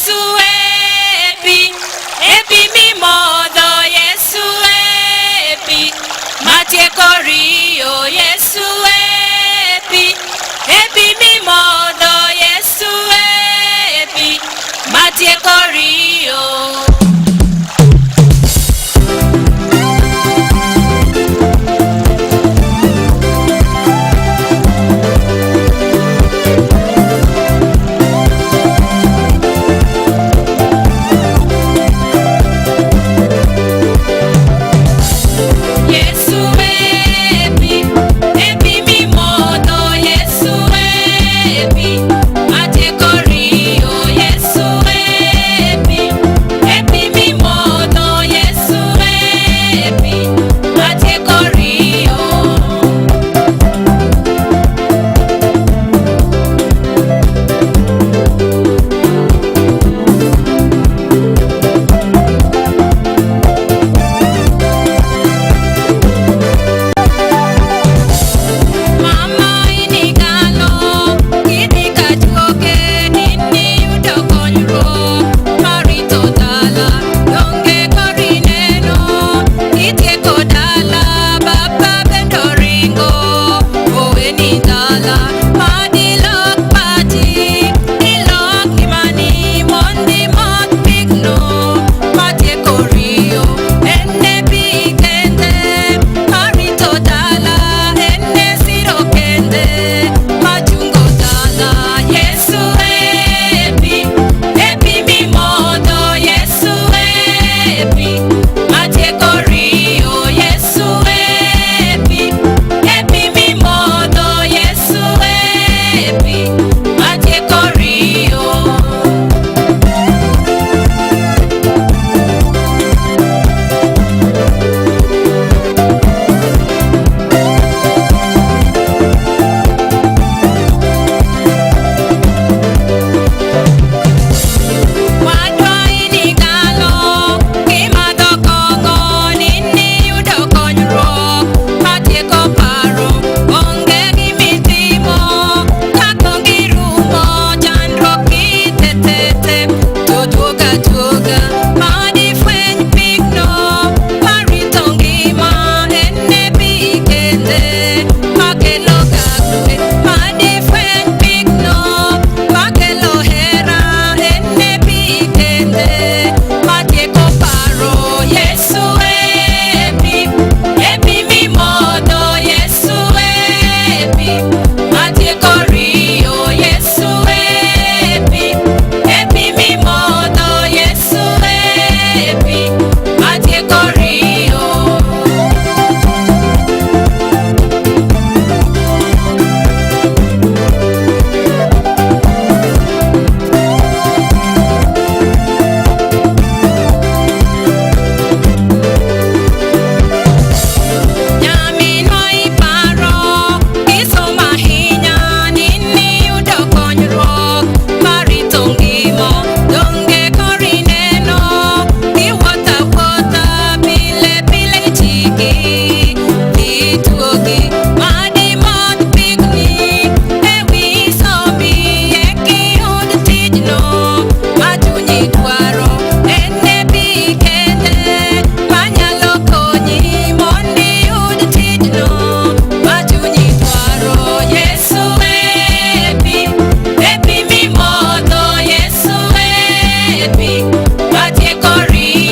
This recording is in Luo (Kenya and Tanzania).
Yesu e pi, e pi mimodho Yesu e pi, matieko riyo Yesu e pi, e pi mimodho Yesu e pi, matieko riyo. Yesu e pi, e pi mimodho Yesu e pi, matieko riyo Yesu e pi, e pi mimodho Yesu e pi, matieko riyo. Mama inigalo kidhi kajuoke nini yudo konyruok marito dala donge kori neno itieko dala baba bende ringo oweni dala madilok pachi ilok ngimani mondi modh pigno matieko riyo en e pi kende marito dala en e siro kende machungo dala Yesu e pi, e pi mimodho Yesu e pi, matieko riyo Yesu e pi, e pi mimodho Yesu e pi, matieko riyo. Wadwa inigalo kimadho kong'o nini yudo konyruok matieko paro onge gimitimo ka kongi rumo chandruok kitetete to duoga duoga madifweny pigno marito ngima en e pi kende makelo ga kwe madifweny pigno makelo hera en e pi kende matieko paro Yesu e pi, e pi mimodho Yesu e pi, matieko riyo Yesu e pi, e pi mimodho Yesu e pi, matieko riyo. Nyaminwa iparo kisomo ahinya nini yudo konyruok marito ngima donge kori neno kiwuotho awuotha pile pile ichiki ituogi madimodh pigni ewi sombi ekiyud tijno ma chunyi dwaro en e pi kende manyalo konyi mondo iyud tijno ma chunyi dwaro Yesu e pi, e pi mimodho Yesu e pi, matieko riyo.